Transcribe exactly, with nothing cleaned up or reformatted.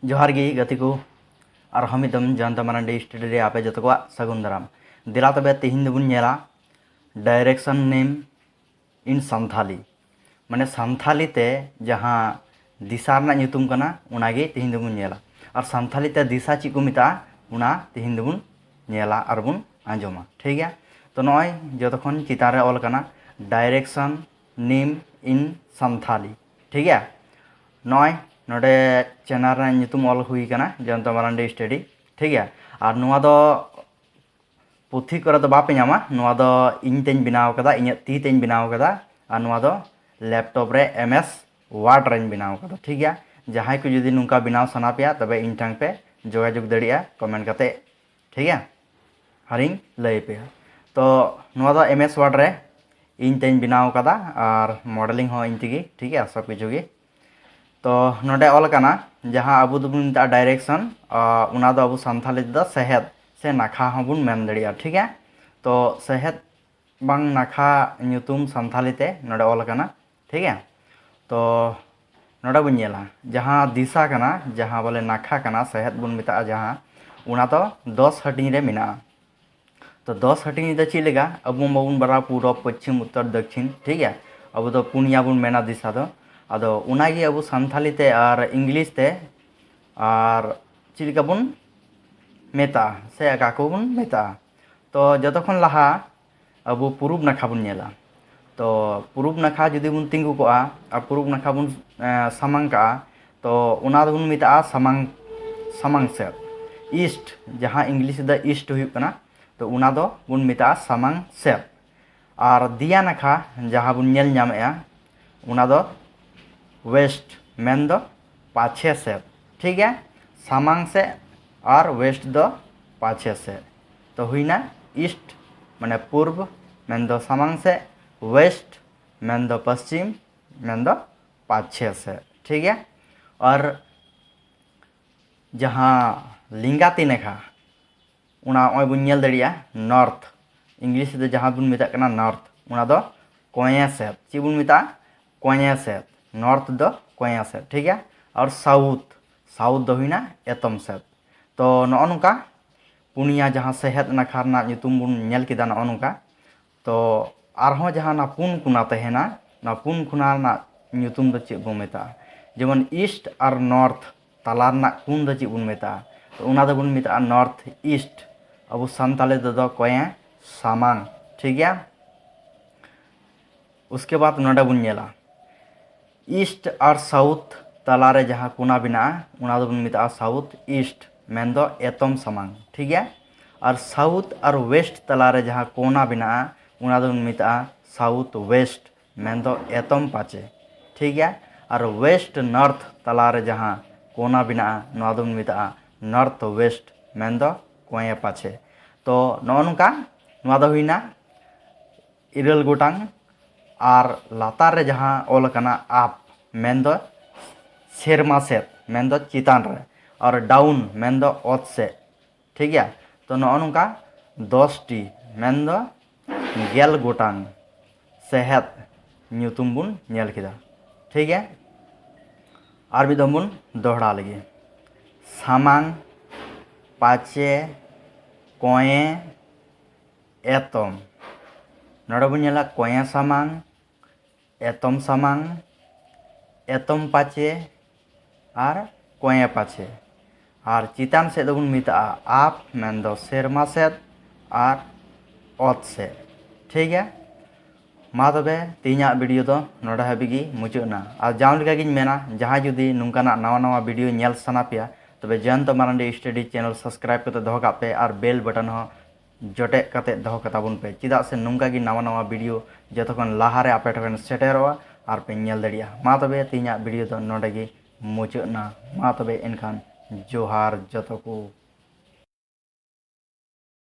ᱡᱚᱦᱟᱨ ᱜᱮ ᱜᱟᱛᱮ ᱠᱚ, ᱟᱨᱦᱚᱸ ᱢᱤᱫ ᱫᱚᱢ ᱡᱚᱭᱚᱱᱛᱟ ᱢᱟᱨᱟᱱᱰᱤ ᱥᱴᱟᱰᱤ ᱨᱮ ᱟᱯᱮ ᱡᱚᱛᱚ ᱠᱚᱣᱟᱜ ᱥᱟᱹᱜᱩᱱ ᱫᱟᱨᱟᱢ᱾ ᱫᱮᱞᱟ ᱛᱚᱵᱮ ᱛᱮᱦᱮᱧ ᱫᱚᱵᱚᱱ ᱧᱮᱞᱟ direction name in Santhali, ᱢᱟᱱᱮ ᱥᱟᱱᱛᱷᱟᱞᱤ ᱛᱮ ᱡᱟᱦᱟᱸ ᱫᱤᱥᱟ ᱨᱮᱱᱟᱜ ᱧᱩᱛᱩᱢ ᱠᱟᱱᱟ, ᱚᱱᱟᱜᱮ ᱛᱮᱦᱮᱧ ᱫᱚᱵᱚᱱ ᱧᱮᱞᱟ᱾ ᱟᱨ ᱥᱟᱱᱛᱷᱟᱞᱤ ᱛᱮ ᱫᱤᱥᱟ ᱪᱮᱫ ᱠᱚ ᱢᱮᱛᱟᱜᱼᱟ, ᱚᱱᱟ ᱛᱮᱦᱮᱧ ᱫᱚᱵᱚᱱ ᱧᱮᱞᱟ ᱟᱨ ᱵᱚᱱ ᱟᱸᱡᱚᱢᱟ, ᱴᱷᱤᱠ ᱜᱮᱭᱟ? ᱛᱚ ᱱᱚᱜᱼᱚᱭ ᱡᱚᱛᱚ ᱠᱷᱚᱱ ᱪᱮᱛᱟᱱ ᱨᱮ ᱚᱞ ᱟᱠᱟᱱᱟ direction name in Santhali, ᱴᱷᱤᱠ ᱜᱮᱭᱟ? ᱱᱚᱜᱼᱚᱭ ᱱᱚᱰᱮ ᱪᱮᱱᱮᱞ ᱨᱮᱱᱟᱜ ᱧᱩᱛᱩᱢ ᱚᱞ ᱦᱩᱭ ᱟᱠᱟᱱᱟ ᱡᱚᱭᱚᱱᱛᱟ ᱢᱟᱨᱟᱱᱰᱤ ᱥᱴᱟᱰᱤ, ᱴᱷᱤᱠ ᱜᱮᱭᱟ? ᱟᱨ ᱱᱚᱣᱟ ᱫᱚ ᱯᱩᱛᱷᱤ ᱠᱚᱨᱮ ᱫᱚ ᱵᱟᱯᱮ ᱧᱟᱢᱟ, ᱱᱚᱣᱟ ᱫᱚ ᱤᱧ ᱛᱮᱧ ᱵᱮᱱᱟᱣ ᱠᱟᱫᱟ, ᱤᱧᱟᱹᱜ ᱛᱤ ᱛᱮᱧ ᱵᱮᱱᱟᱣ ᱠᱟᱫᱟ᱾ ᱟᱨ ᱱᱚᱣᱟ ᱫᱚ ᱞᱮᱯᱴᱚᱯ ᱨᱮ ᱮᱢ ᱮᱥ ᱣᱟᱨᱰ ᱨᱮᱧ ᱵᱮᱱᱟᱣ ᱠᱟᱫᱟ, ᱴᱷᱤᱠ ᱜᱮᱭᱟ? ᱡᱟᱦᱟᱸᱭ ᱠᱚ ᱡᱩᱫᱤ ᱱᱚᱝᱠᱟ ᱵᱮᱱᱟᱣ ᱥᱟᱱᱟ ᱯᱮᱭᱟ, ᱛᱚᱵᱮ ᱤᱧ ᱴᱷᱮᱱ ᱯᱮ ᱡᱳᱜᱟᱡᱳᱜᱽ ᱫᱟᱲᱮᱭᱟᱜᱼᱟ ᱠᱚᱢᱮᱱᱴ ᱠᱟᱛᱮ, ᱴᱷᱤᱠ ᱜᱮᱭᱟ? ᱟᱨᱤᱧ ᱞᱟᱹᱭ ᱟᱯᱮᱭᱟ᱾ ᱛᱚ ᱱᱚᱣᱟ ᱫᱚ ᱮᱢ ᱮᱥ ᱣᱟᱨᱰ ᱨᱮ ᱤᱧ ᱛᱮᱧ ᱵᱮᱱᱟᱣ ᱠᱟᱫᱟ, ᱟᱨ ᱢᱚᱰᱮᱞᱤᱝ ᱦᱚᱸ ᱤᱧ ᱛᱮᱜᱮ, ᱴᱷᱤᱠ ᱜᱮᱭᱟ, ᱥᱚᱵ ᱠᱤᱪᱷᱩ ᱜᱮ᱾ ᱛᱚ ᱱᱚᱰᱮ ᱚᱞ ᱟᱠᱟᱱᱟ, ᱡᱟᱦᱟᱸ ᱟᱵᱚ ᱫᱚᱵᱚᱱ ᱢᱮᱛᱟᱜᱼᱟ direction, ᱟᱨ ᱚᱱᱟ ᱫᱚ ᱟᱵᱚ ᱥᱟᱱᱛᱷᱟᱞᱤ ᱛᱮᱫᱚ ᱥᱮᱦᱮᱫ ᱥᱮ ᱱᱟᱠᱷᱟ ᱦᱚᱸᱵᱚᱱ ᱢᱮᱱ ᱫᱟᱲᱮᱭᱟᱜᱼᱟ, ᱴᱷᱤᱠ ᱜᱮᱭᱟ? ᱛᱚ ᱥᱮᱦᱮᱫ ᱵᱟᱝ ᱱᱟᱠᱷᱟ ᱧᱩᱛᱩᱢ ᱥᱟᱱᱛᱷᱟᱞᱤ ᱛᱮ ᱱᱚᱰᱮ ᱚᱞ ᱟᱠᱟᱱᱟ, ᱴᱷᱤᱠ ᱜᱮᱭᱟ? ᱛᱚ ᱱᱚᱰᱮ ᱵᱚᱱ ᱧᱮᱞᱟ, ᱡᱟᱦᱟᱸ ᱫᱤᱥᱟ ᱠᱟᱱᱟ, ᱡᱟᱦᱟᱸ ᱵᱚᱞᱮ ᱱᱟᱠᱷᱟ ᱠᱟᱱᱟ, ᱥᱮᱦᱮᱫ ᱵᱚᱱ ᱢᱮᱛᱟᱜᱼᱟ ᱡᱟᱦᱟᱸ, ᱚᱱᱟ ᱫᱚ ᱫᱚᱥ ᱦᱟᱹᱴᱤᱧ ᱨᱮ ᱢᱮᱱᱟᱜᱼᱟ᱾ ᱛᱚ ᱫᱚᱥ ᱦᱟᱹᱴᱤᱧ ᱫᱚ ᱪᱮᱫ ᱞᱮᱠᱟ? ᱟᱵᱚ ᱢᱟᱵᱚᱱ ᱵᱟᱲᱟᱭᱟ ᱯᱩᱨᱚᱵ, ᱯᱚᱪᱷᱤᱢ, ᱩᱛᱛᱚᱨ, ᱫᱚᱠᱷᱤᱱ, ᱴᱷᱤᱠ ᱜᱮᱭᱟ? ᱟᱵᱚ ᱫᱚ ᱯᱩᱱᱭᱟ ᱵᱚᱱ ᱢᱮᱱᱟ ᱫᱤᱥᱟ ᱫᱚ᱾ ᱟᱫᱚ ᱚᱱᱟᱜᱮ ᱟᱵᱚ ᱥᱟᱱᱛᱷᱟᱞᱤ ᱛᱮ ᱟᱨ ᱤᱝᱞᱤᱥ ᱛᱮ ᱟᱨ ᱪᱮᱫ ᱞᱮᱠᱟ ᱵᱚᱱ ᱢᱮᱛᱟᱜᱼᱟ ᱥᱮ ᱚᱠᱟ ᱠᱚᱵᱚᱱ ᱢᱮᱛᱟᱜᱼᱟ? ᱛᱚ ᱡᱚᱛᱚ ᱠᱷᱚᱱ ᱞᱟᱦᱟ ᱟᱵᱚ ᱯᱩᱨᱩᱵ ᱱᱟᱠᱷᱟ ᱵᱚᱱ ᱧᱮᱞᱟ᱾ ᱛᱚ ᱯᱩᱨᱩᱵ ᱱᱟᱠᱷᱟ ᱡᱩᱫᱤ ᱵᱚᱱ ᱛᱤᱸᱜᱩ ᱠᱚᱜᱼᱟ ᱟᱨ ᱯᱩᱨᱩᱵ ᱱᱟᱠᱷᱟ ᱵᱚᱱ, ᱮᱸ, ᱥᱟᱢᱟᱝ ᱠᱟᱜᱼᱟ, ᱛᱚ ᱚᱱᱟ ᱫᱚᱵᱚᱱ ᱢᱮᱛᱟᱜᱼᱟ ᱥᱟᱢᱟᱝ, ᱥᱟᱢᱟᱝ ᱥᱮᱫ, ᱤᱥᱴ, ᱡᱟᱦᱟᱸ ᱤᱝᱞᱤᱥ ᱨᱮᱫᱚ ᱤᱥᱴ ᱦᱩᱭᱩᱜ ᱠᱟᱱᱟ, ᱛᱚ ᱚᱱᱟ ᱫᱚ ᱵᱚᱱ ᱢᱮᱛᱟᱜᱼᱟ ᱥᱟᱢᱟᱝ ᱥᱮᱫ᱾ ᱟᱨ ᱫᱤᱭᱟ ᱱᱟᱠᱷᱟ ᱡᱟᱦᱟᱸ ᱵᱚᱱ ᱧᱮᱞ ᱧᱟᱢᱮᱜᱼᱟ, ᱚᱱᱟ ᱫᱚ ᱣᱮᱥᱴ, ᱢᱮᱱᱫᱚ ᱯᱟᱪᱷᱮ ᱥᱮᱫ, ᱴᱷᱤᱠ ᱜᱮᱭᱟ? ᱥᱟᱢᱟᱝ ᱥᱮᱫ ᱟᱨ ᱣᱮᱥᱴ ᱫᱚ ᱯᱟᱪᱷᱮ ᱥᱮᱫ᱾ ᱛᱚ ᱦᱩᱭᱱᱟ ᱤᱥᱴ, ᱢᱟᱱᱮ ᱯᱩᱨᱵ, ᱢᱮᱱᱫᱚ ᱥᱟᱢᱟᱝ ᱥᱮᱫ, ᱣᱮᱥᱴ, ᱢᱮᱱᱫᱚ ᱯᱚᱥᱪᱤᱢ, ᱢᱮᱱᱫᱚ ᱯᱟᱪᱷᱮ ᱥᱮᱫ, ᱴᱷᱤᱠ ᱜᱮᱭᱟ? ᱟᱨ ᱡᱟᱦᱟᱸ ᱞᱤᱸᱜᱟᱛᱤ ᱱᱟᱠᱷᱟ, ᱚᱱᱟ ᱱᱚᱜᱼᱚᱭ ᱵᱚᱱ ᱧᱮᱞ ᱫᱟᱲᱮᱭᱟᱜᱼᱟ ᱱᱚᱨᱛᱷ, ᱤᱝᱞᱤᱥ ᱛᱮ ᱡᱟᱦᱟᱸ ᱵᱚᱱ ᱢᱮᱛᱟᱜ ᱠᱟᱱᱟ ᱱᱚᱨᱛᱷ, ᱚᱱᱟ ᱫᱚ ᱠᱚᱧᱮ ᱥᱮᱫ᱾ ᱪᱮᱫ ᱵᱚᱱ ᱢᱮᱛᱟᱜᱼᱟ? ᱠᱚᱧᱮ ᱥᱮᱫ᱾ ᱱᱚᱨᱛᱷ ᱫᱚ ᱠᱚᱧᱮ ᱥᱮᱫ, ᱴᱷᱤᱠ ᱜᱮᱭᱟ? ᱟᱨ ᱥᱟᱣᱩᱛᱷ, south ᱫᱚ ᱦᱩᱭᱱᱟ ᱮᱛᱚᱢ ᱥᱮᱫ᱾ ᱛᱚ ᱱᱚᱜᱼᱚ ᱱᱚᱝᱠᱟ ᱯᱩᱱᱭᱟ ᱡᱟᱦᱟᱸ ᱥᱮᱦᱮᱫ ᱱᱟᱠᱷᱟ ᱨᱮᱱᱟᱜ ᱧᱩᱛᱩᱢ ᱵᱚᱱ ᱧᱮᱞ ᱠᱮᱫᱟ ᱱᱚᱜᱼᱚ ᱱᱚᱝᱠᱟ᱾ ᱛᱚ ᱟᱨᱦᱚᱸ ᱡᱟᱦᱟᱸ ᱚᱱᱟ ᱯᱩᱱ ᱠᱚᱱᱟ ᱛᱟᱦᱮᱱᱟ, ᱚᱱᱟ ᱯᱩᱱ ᱠᱚᱱᱟ ᱨᱮᱱᱟᱜ ᱧᱩᱛᱩᱢ ᱫᱚ ᱪᱮᱫ ᱵᱚᱱ ᱢᱮᱛᱟᱜᱼᱟ? ᱡᱮᱢᱚᱱ east ᱟᱨ north ᱛᱟᱞᱟ ᱨᱮᱱᱟᱜ ᱠᱚᱱ ᱫᱚ ᱪᱮᱫ ᱵᱚᱱ ᱢᱮᱛᱟᱜᱼᱟ? ᱛᱚ ᱚᱱᱟ ᱫᱚᱵᱚᱱ ᱢᱮᱛᱟᱜᱼᱟ north east᱾ ᱟᱵᱚ ᱥᱟᱱᱛᱟᱲᱤ ᱛᱮᱫᱚ ᱠᱚᱭᱮ ᱥᱟᱢᱟᱝ᱾ ᱴᱷᱤᱠ ᱜᱮᱭᱟ, ᱩᱥᱠᱮ ᱵᱟᱫ ᱱᱚᱰᱮ ᱵᱚᱱ ᱧᱮᱞᱟ east ᱟᱨ south ᱛᱟᱞᱟᱨᱮ ᱡᱟᱦᱟᱸ ᱠᱚᱱᱟ ᱵᱮᱱᱟᱜᱼᱟ, ᱚᱱᱟ ᱫᱚᱵᱚᱱ ᱢᱮᱛᱟᱜᱼᱟ south east, ᱢᱮᱱᱫᱚ ᱮᱛᱚᱢ ᱥᱟᱢᱟᱝ᱾ ᱴᱷᱤᱠ ᱜᱮᱭᱟ, ᱟᱨ south ᱟᱨ west ᱛᱟᱞᱟᱨᱮ ᱡᱟᱦᱟᱸ ᱠᱚᱱᱟ ᱵᱮᱱᱟᱜᱼᱟ, ᱚᱱᱟ ᱫᱚᱵᱚᱱ ᱢᱮᱛᱟᱜᱼᱟ south west, ᱢᱮᱱᱫᱚ ᱮᱛᱚᱢ ᱯᱟᱪᱮ᱾ ᱴᱷᱤᱠ ᱜᱮᱭᱟ, ᱟᱨ west north ᱛᱟᱞᱟᱨᱮ ᱡᱟᱦᱟᱸ ᱠᱚᱱᱟ ᱵᱮᱱᱟᱜᱼᱟ, ᱱᱚᱣᱟ ᱫᱚᱵᱚᱱ ᱢᱮᱛᱟᱜᱼᱟ north west, ᱢᱮᱱᱫᱚ ᱠᱚᱭᱮ ᱯᱟᱪᱮ᱾ ᱛᱚ ᱱᱚᱜᱼᱚ ᱱᱚᱝᱠᱟ, ᱱᱚᱣᱟ ᱫᱚ ᱦᱩᱭᱱᱟ ᱤᱨᱟᱹᱞ ᱜᱚᱴᱟᱝ᱾ ᱟᱨ ᱞᱟᱛᱟᱨ ᱨᱮ ᱡᱟᱦᱟᱸ ᱚᱞ ᱟᱠᱟᱱᱟ up, ᱢᱮᱱᱫᱚ ᱥᱮᱨᱢᱟ ᱥᱮᱫ, ᱢᱮᱱᱫᱚ ᱪᱮᱛᱟᱱ ᱨᱮ, ᱟᱨ down, ᱢᱮᱱᱫᱚ ᱚᱛ ᱥᱮᱫ᱾ ᱴᱷᱤᱠ ᱜᱮᱭᱟ, ᱛᱚ ᱱᱚᱜᱼᱚ ᱱᱚᱝᱠᱟ ᱫᱚᱥ ᱴᱤ, ᱢᱮᱱᱫᱚ ᱜᱮᱞ ᱜᱚᱴᱟᱝ ᱥᱮᱦᱮᱫ ᱧᱩᱛᱩᱢ ᱵᱚᱱ ᱧᱮᱞ ᱠᱮᱫᱟ᱾ ᱴᱷᱤᱠ ᱜᱮᱭᱟ, ᱟᱨ ᱢᱤᱫ ᱫᱚᱢ ᱵᱚᱱ ᱫᱚᱦᱲᱟ ᱞᱮᱜᱮ᱾ ᱥᱟᱢᱟᱝ, ᱯᱟᱪᱮ, ᱠᱚᱸᱭᱮ, ᱮᱛᱚᱢ᱾ ᱱᱚᱰᱮ ᱵᱚᱱ ᱧᱮᱞᱟ ᱠᱚᱸᱭᱮ ᱥᱟᱢᱟᱝ, ᱮᱛᱚᱢ ᱥᱟᱢᱟᱝ, ᱮᱛᱚᱢ ᱯᱟᱪᱮ ᱟᱨ ᱠᱚᱸᱭᱮ ᱯᱟᱪᱮ᱾ ᱟᱨ ᱪᱮᱛᱟᱱ ᱥᱮᱫ ᱫᱚᱵᱚᱱ ᱢᱮᱛᱟᱜᱼᱟ up, ᱢᱮᱱᱫᱚ ᱥᱮᱨᱢᱟ ᱥᱮᱫ ᱟᱨ ᱚᱛ ᱥᱮᱫ᱾ ᱴᱷᱤᱠ ᱜᱮᱭᱟ, ᱢᱟ ᱛᱚᱵᱮ ᱛᱮᱦᱮᱧᱟᱜ video ᱫᱚ ᱱᱚᱰᱮ ᱦᱟᱹᱵᱤᱡ ᱜᱮ ᱢᱩᱪᱟᱹᱫ ᱮᱱᱟ᱾ ᱟᱨ ᱡᱟᱣ ᱞᱮᱠᱟ ᱜᱤᱧ ᱢᱮᱱᱟ, ᱡᱟᱦᱟᱸᱭ ᱡᱩᱫᱤ ᱱᱚᱝᱠᱟᱱᱟᱜ ᱱᱟᱣᱟ ᱱᱟᱣᱟ video ᱧᱮᱞ ᱥᱟᱱᱟ ᱯᱮᱭᱟ, ᱛᱚᱵᱮ ᱡᱚᱭᱚᱱᱛᱚ ᱢᱟᱨᱟᱱᱰᱤ study channel subscribe ᱠᱟᱛᱮ ᱫᱚᱦᱚ ᱠᱟᱜ ᱯᱮ ᱟᱨ bell button ᱦᱚᱸ ᱡᱚᱴᱮᱫ ᱠᱟᱛᱮ ᱫᱚᱦᱚ ᱠᱟᱛᱟ ᱵᱚᱱ ᱯᱮ, ᱪᱮᱫᱟᱜ ᱥᱮ ᱱᱚᱝᱠᱟ ᱜᱮ ᱱᱟᱣᱟ ᱱᱟᱣᱟ video ᱡᱚᱛᱚ ᱠᱷᱚᱱ ᱞᱟᱦᱟ ᱨᱮ ᱟᱯᱮ ᱴᱷᱮᱱ ᱥᱮᱴᱮᱨᱚᱜᱼᱟ ᱟᱨ ᱯᱮ ᱧᱮᱞ ᱫᱟᱲᱮᱭᱟᱜᱼᱟ᱾ ᱢᱟ ᱛᱚᱵᱮ ᱛᱮᱦᱮᱧᱟᱜ video ᱫᱚ ᱱᱚᱰᱮ ᱜᱮ ᱢᱩᱪᱟᱹᱫ ᱮᱱᱟ᱾ ᱢᱟ ᱛᱚᱵᱮ ᱮᱱᱠᱷᱟᱱ ᱡᱚᱦᱟᱨ ᱡᱚᱛᱚ ᱠᱚ᱾